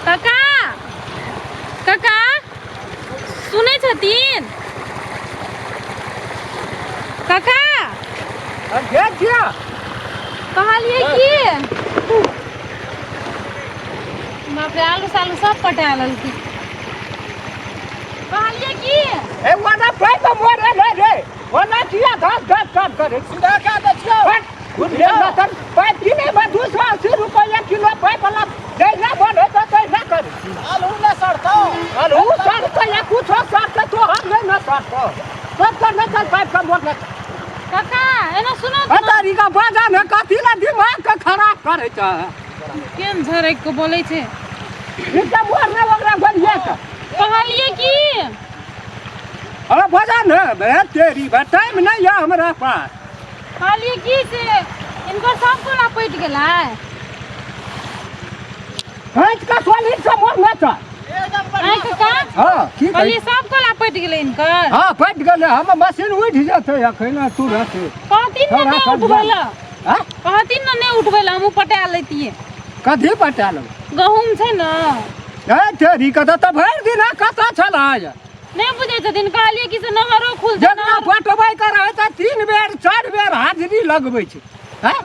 काका, काका सुनै छथिन? काका कहलियै की, बाप रे, आलू सालू सब पटा लेलखिन। कहलियै की, ए ओना पाइप मोरे ले रे, ओना किया घास घास काम करे? सीधा कए दै छियौ। बुझलियै न? तऽ पाइप किनै मे 280 रुपैआ किलो पाइप वाला जहिना मन हेतौ तहिना करै छी। आलू नहि सड़तौ? आलू सड़तै या कुछो सड़तै, तोहर नहि ने सड़तौ। सब नहि चल, पाइप के मोड़ने। काका, एना सुनो तऽ। तारी का बाजा ने कथी ला दिमाग के खराब करै छै? केहन झरकि के बोलै छै। इनका मोड़ने ओकरा गोलिये के। कहलियै की, अरे बजा ने बे तेरी बे, टाइम नहीं है हमरा पास। कहलियै की से इनकर सब कोला पटि गेलै? भैंस का सोली से मोड़ने छै। एकदम आँय बढ़िया। काका? हाँ, की कहै? कहलियै सब कोला पटि गेलै इनकर? हाँ, पटि गेलै। हम मशीन उठि जेतै अखन तुरंत। कहथिन ने नहि उठबै लए। हाँ? कहथिन ने नहि उठबै लए, हमहूँ पटा लैतियै। कथी पटा लेबै? गहूँम छै ने। ए तेरी, कतऽ तऽ भरि दिन कतऽ छलै? नहि बुझै छथिन। कहलियै कि से नहरो खुलतै। जेतना नहर पटबै के रहै तऽ 3 बेर 4 बेर हाजिरी लगबै छै, हैं?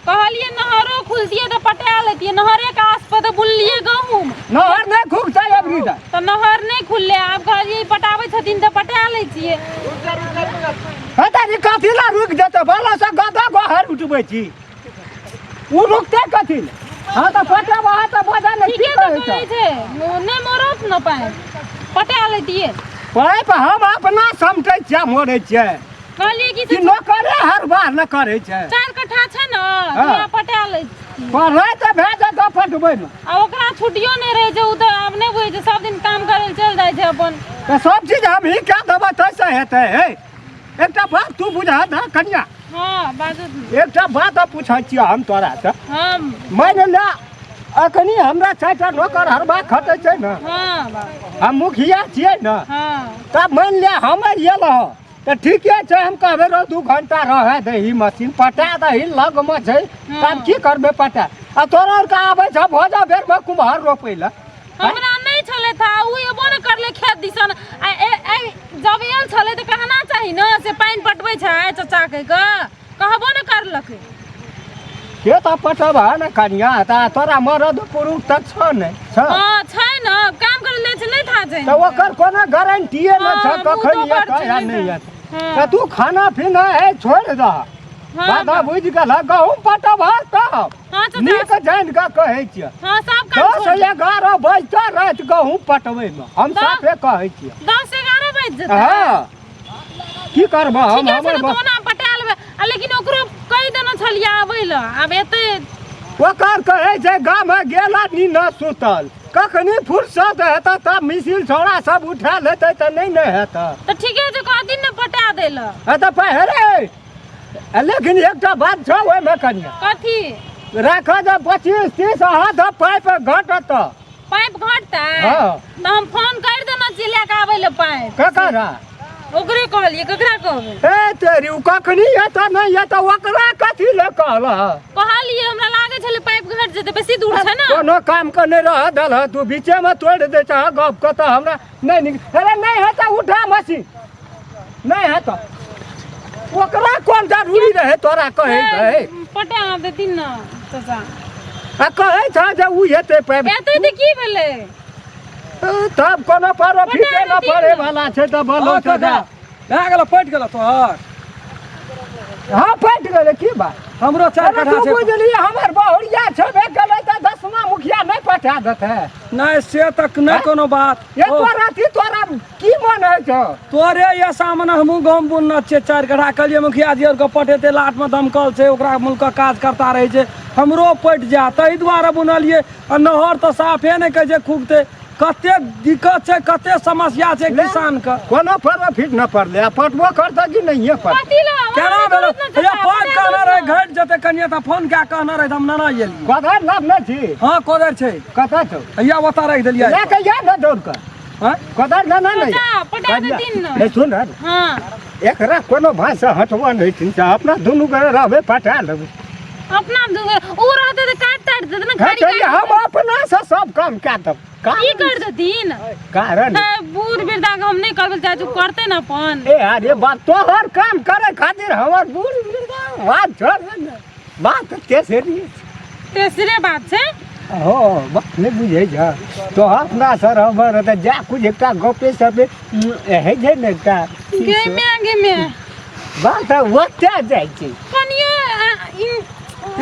कहलियै नहरो खुलतियै तऽ पटा लैतियै। नहरे के आस पर तऽ बुनलियै गहूँम। नहर नहि खुलतै अबरी तऽ। तऽ नहर नहि खुललै, आब कहलियै पटाबै छथिन तऽ पटा लै छियै। रुक जा, रुक जा, रुक जा। हे तारी, कथी ला रुकि जेतै? बाला से गदा गोहर उठबै छी, ओ रुकतै कथी लए? हँ तऽ पटेबह तऽ बजा ने। की ठीके तऽ कहै कहै छ? छै, नहि मरत ने पानि, पटा लैतियै। पाइप हम अपना समटै छियै, मोड़ै छियै। कहलियै कि कि से नौकरे हर बार न करै छै। 4 कट्ठा छै ने। हाँ। वएह पटा लै छियै। पढ़ै तऽ भए जेतौ पटबैमे। आ ओकरा छुट्टियो नहि रहै छै, ओ तऽ आब नहि बुझै छै, सब दिन काम करै लए चलि जाइ छै अपन। तऽ सब चीज हमही कए देबै तैसे हेतै? हे, एकटा बात तू बुझा दे कनिया। हँ, बाजू। एकटा बात पूछै छियौ हम तोरासँ। हम मानि ले अखनी हमरा 4टा नौकर हरबा खटै छै ने। हँ। हम मुखिया छियै ने। हँ। तब मानि ले हम एलहुँ तऽ ठीके छै, हम कहबै रौ 2 घंटा रहै दही, मशीन पटा दही, लगमे छै। तब की करबै पटा? आ तोरा आरके आबै छ भोजा बेरमे कुम्हर रोपै लए। हमरा नहि छलै था, उ एबो ने करलै खेत दिसन। आ जब आयल छलै तऽ कहना चाही ने से पानि पटबै छै चचा कहि कऽ, कहबो ने करलकै। के तऽ पटबह ने कनिया, तऽ तोरा मरद पुरुष तऽ छौ नहि छौ? हँ, छै ने, काम करै ले छै, नहि था छै। तऽ ओकर कोनो गारंटीए नहि छ। हँ, मुँह कखन दोबर एतै छै, आ नहि नहि था। एतै। हँ। तऽ तू खाना पीना है छोड़ि दह। हँ। बाधा बुझि गेल? गहूँम पटबह तब। हँ चाचा। नीक जानि कऽ कहै छियै। हँ, सब काम 10 छोड़ि दे। 11 बजतै राति गहूँम पटबैमे, हम तऽ? साफे कहै छियै। 10 11 बाजि जेतै? हँ, की करबह हम? ठीके छै। हमर ने तऽ ओना पटा लेबै, आ लेकिन ओकरो कहि देने छलियै आबै लए, आब एतै। ओकर कहै छै गाममे गेला नी न सुतल, कखनी फुर्सत हेतै तब मिसिल छौड़ा सब उठा लेतै, तऽ नहि ने हेतै। तऽ ठीके छै, कहथिन ने पटा दै लए। हँ तऽ पहिरे, लेकिन एकटा बात छौ ओहिमे कनिया। कथी? राख जे 25 30 हाथ पाइप घटत। पाइप घटतै? हाँ। तऽ हम फोन करि देने छियै लए कऽ आबै लए पाइप। ककरा? ओकरे कहलियै, ककरा कहबै? ए तेरी, ओ कखनी हेतै नहि हेतै, ओकरा कथी लए कहलह? कहलियै, हमरा लागै छलै पाइप घटि जेतै, बेसी दूर छै ने। कोनो काम के नहि रह दल, तू बीचेमे तोड़ि दै छह गप के, तऽ हमरा नहि नीक। अरे नहि हेतै, उठा मशीन, नहि हेतै। ओकरा कोन जरूरी रहै तोरा कहै के? पटा देथिन ने चाचा। आ कहै छ जे उ हेतै पाइप। एतै तऽ की भेलै? तब कोनो पर फीटे न देथिन पड़े ने। वाला छै तऽ बोलो हँ, छै। काका, भए गेल, पटि गेल तोहर? हँ, पटि गेलै। की बात? हमरो चार अरे कट्ठा तू छै। बुझलियै, हमर बहुरिया छेबे केलै तऽ दसमा मुखिया नहि पठा देतै? नहि, से तक नहि कोनो बात। ये ओ, तोरा अथी तोरा की मन होइ छौ? तोरे ये सामने हमहूँ गहूँम बुनने छियै 4 कट्ठा। कहलियै मुखिया जी आरके पटेतै, लाटमे दमकल छै, ओकरा मुल्कक काज करता रहै छै, हमरो पटि जाय ताहि दुआरे बुनलियै। आ नहर तऽ साफे नहि कहै छै खुगतै। कते दिक्कत छै, कते समस्या छै किसानके। कोनो प्रॉफिट न पड़लै, आ पटबो करतै कि नहिये पड़तै? कथी लए? केना भेलो हे? पाइप कहने रहै घटि जेतै कनिये, तऽ फोन कए कहने रहै, तऽ हम नाना एलियै। कोदारि लाभ नहि छी? हँ, कोदारि छै। कतऽ छौ? हैया ओतऽ राखि देलियै। लए के जा ने दौड़ कऽ। हँ? कोदारि लेना नहि। चाचा, पटा देथिन ने। ए, सुन ने। हँ। एकरा कोनो भाषा हटबऽ नहि छै, अपना दुनू गोरे रहबै, पटा लेबै। अपना दुनू, ओ रहतै तऽ काटि ताटि देतै ने। हे, खाली तऽ हम अपना से सब काम कए देब। की कर देथिन? कारण ए, बूढ़ वृद्धा के हम नहि करबै चाहे छी, करते ने अपन। ए अरे बात तोहर काम करे खातिर हमर बूढ़ वृद्धा बात छोड़ दे ने। बात तेसरी तेसरे बात छै। हो बात नहि बुझै छ तोहर अपना सर हमर तऽ जा कुछ एकटा गपे सपे होइ छै ने एकटा गे मे गे मे बात ओतऽ जाइ छै। कनियो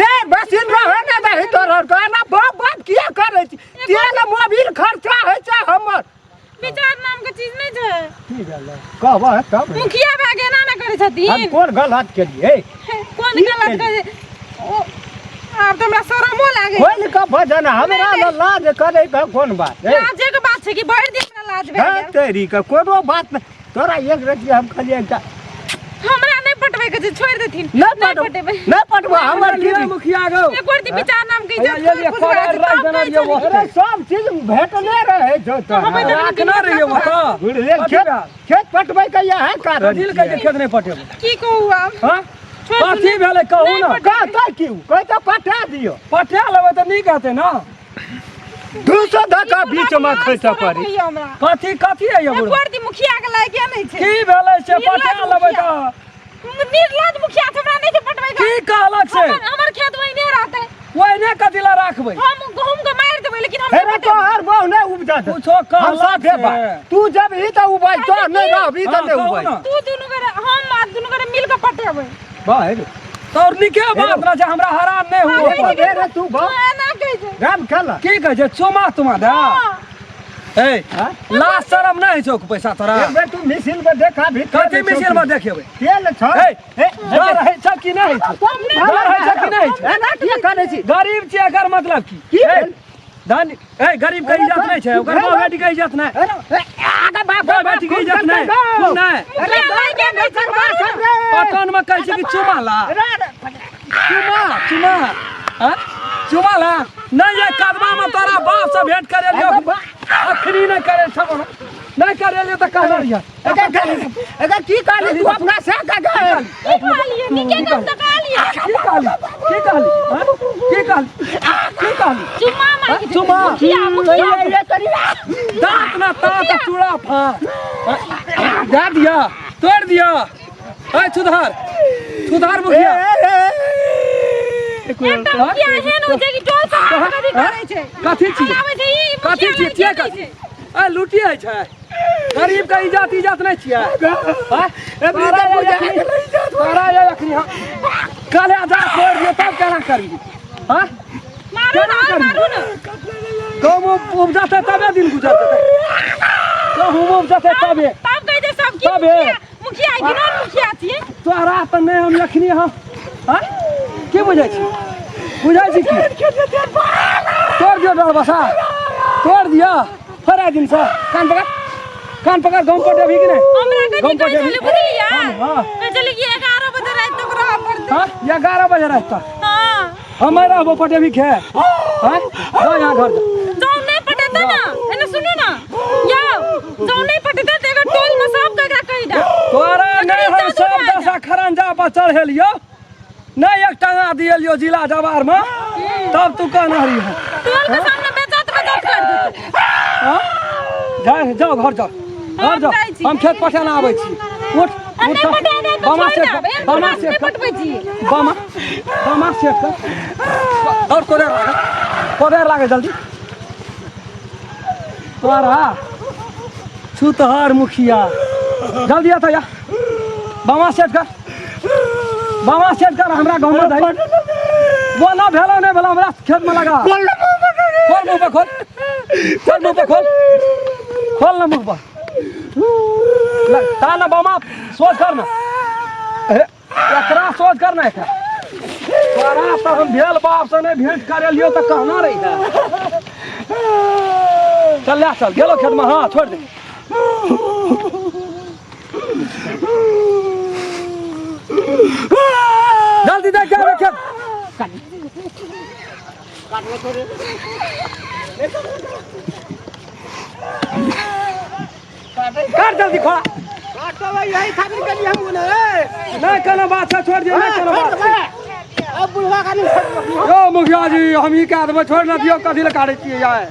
रे बसिन रह ने दही तोहर के एना बाप बाप किया करै छी? तेल मोबिल खर्चा होइ छै हमर। विचार नाम के चीज नहि छै। की भेलै कहबह तब? मुखिया भए के एना ने करै हम छथिन। कोन गलत केलियै? कोन की गलत केलियै? करै? ओ आब तऽ हमरा शरमो लागै। खोलि कऽ भजन हमरा लग लाज करै के कोन बात? ए, लाजे के बात छै कि भरि दिन हमरा लाज भए हँ गेल। तेरी के कोनो बात नहि। तोरा एक रति हम कहलियै एकटा हमरा नहि पटबै के छै, छोड़ि देथिन। नहि नहि पटबो पटेबै। नहि पटबो हमर की लिअ मुखिया गौ। एक बार विचार नाम के हैया, इज्जत ये लिए खुश भए कोदारि जाइ छै, राखि तब देने कहै रहियै छली। ओतै। अरे सब चीज भेटले रहै छौ तोरा। हमे तऽ राखने रहियै ओतऽ। बुझलियै? कथी खेत भेल? खेत पटबै के इएह कारण कथी लए कहै छै खेत नहि पटेबै? की कहू आब? हँ छोड़ि कथी भेलै कहू नहि ने। कहतै की? कहतै पटा दियौ। पटा लेबै तऽ नीक हेतै ने। 200 धक्का बीच मे खसि पड़ी। होइया हमरा। कथी कथी है एक बुढ़? बार दी मुखिया के लायके नहि छै। की भेलै से? निर्लज पटा लेबै मुखिया। तऽ निर्लज मुखिया छै, हमरा नहि छै पटबै के। की कहलक से? हमर खेत ओहिने रहतै। ओहिने कथी लए राखबै? हम गहूम के मारि देबै लेकिन हम हे नहि रे पटेबै। तोहर बहु नहि उपजत। कुछो हम कहलक साफे से। बात तू जब ही तऽ उपज तो नहि रहबी तऽ हाँ, नहि कहू उपज। ने। तू दुनू गोरे हम आ दुनू गोरे मिल के पटेबै। बाहर तोर नीके बात ना छै, हमरा हरान नहि हुआ। एको बेर तू तू बा एना कहै छै। राम खेला की कहै छै? चुमा तुमा दे। हाँ। ए हाँ? लाज शरम नहि होइ छौ पैसा तोरा? एक बेर तू मिसिल में देखा भी। कथी मिसिल में देखेबै? तेल छौ। ए, डर होइ छौ कि नहि होइ छौ? डर होइ छौ कि नहि होइ छौ? एना किया करै छी? गरीब छियै एकर मतलब की? की ए, भेल? धन ए गरीब के इज्जत नहि छै, ओकर बाप बेटी के इज्जत नहि। अरे, आगे बाप बाप बेटी के इज्जत नहि। तू नहि मुखिया लायके नहि छै, मारू ने। पटन में कहै छै कि चुमा ला चुमा चुमा। हाँ? चुमा ला नहीं ये कदमा में तोरा बाप से भेंट करे लियो अखनी नहीं करे छौ नहीं करे लियो तऽ कहना रहिया। एकर की कहली तू अपना से का की कहलियै? नीके गप तऽ कहलियै। की कहली? की कहली? हाँ? की कहली? की कहली? चुम्मा मांगै छै। चुम्मा। मुखिया मुखिया दांत ना दांत चूड़ा फाड़ दे दिया तोड़ दिया। ए सुधार सुधार मुखिया। एकटा मुखिया एहन होइ छै कि टोल समाज कथी करै छै? कथी छियै? आबै छै ई कथी मुखिया छियै? लायके छियै नहि कथी? छै। ए लुटी होइ छै गरीब के इज्जत इज्जत नहि छियै? हाँ? तोरा ये अखनी हम कले जा तोड़ दियो तब केना करबी? हाँ मारू ने केना और करबी? मारू ने। गहूम उपजतै तबे दिन गुजरतै, गहूम उपजतै तबे। तब कहै छै सब की तबे। मुखिया मुखिया गिनौन मुखिया छियै। तोरा तऽ नहि हम अखनी हम हाँ की बुझै छी? बुझै छी की? तोड़ दियो डर बसा तोड़ दियो फरा दिन से कान पकड़ कान पकड़। गहूम पटेबही कि नहि? हमरा कथी गहूम कहै पटेबही? छलै बुझलियै? हाँ। कहै छलै कि 11 बजे राति तक रहऽ पड़तै। हाँ 11 बजे राति तक? हाँ। हमे रहबो पटेबही खे? हाँ जा यहाँ घर जा। जौ नहि पटेतै ने, एने सुनू ने यौ, जौ नहि पटेतै तऽ एकर टोल मे सब के एकरा कहि दे। तोरा नहि हम इज्जत सब उड़ा दशा खरंजा पर चढ़ेलियो नहीं एक टंगा दिएलियो जिला जवार में तब तू कहना रही है। टोल के सामने बेइज्जत बेइज्जत कर देतै। हाँ? जा जाओ घर जाओ घर हम जाओ। जाइ छी। हम खेत पटेना आबै छी। उठ आ उठ नहि पटेतै तऽ बामा छोड़ि सेट देब, कर एहन बामा बदमाश सेट नहि कर पटबै छी। बामा बामा सेट कर और कोदेर लागे कोदेर लागे जल्दी। तोरा छुतहर मुखिया जल्दी आता या बामा सेट कर बामा सेट कर। हमरा गाँव में दही वो ना भेलो नहीं भेलो हमरा खेत में लगा। खोल मुँह पे खोल खोल मुँह पे खोल खोल ना मुँह पर ता ना बामा सोच कर ना एकरा सोच कर ना एकरा। तोरा तऽ हम भेल बाप से नहीं भेंट करे लियो तऽ कहना रही है। चल ले चल गेलो खेत में। हाँ छोड़ दे जल्दी देख के खेत। काट जल्दी खोला। काटबै यही खातिर के लिए हम ने। नहीं कोनो बात है छोड़ दियो नहीं कोनो बात है। अब बुढ़वा का नहीं। यो मुखिया जी हम ही कह देबै छोड़ ना दियो कथी लए काटै छियै यार?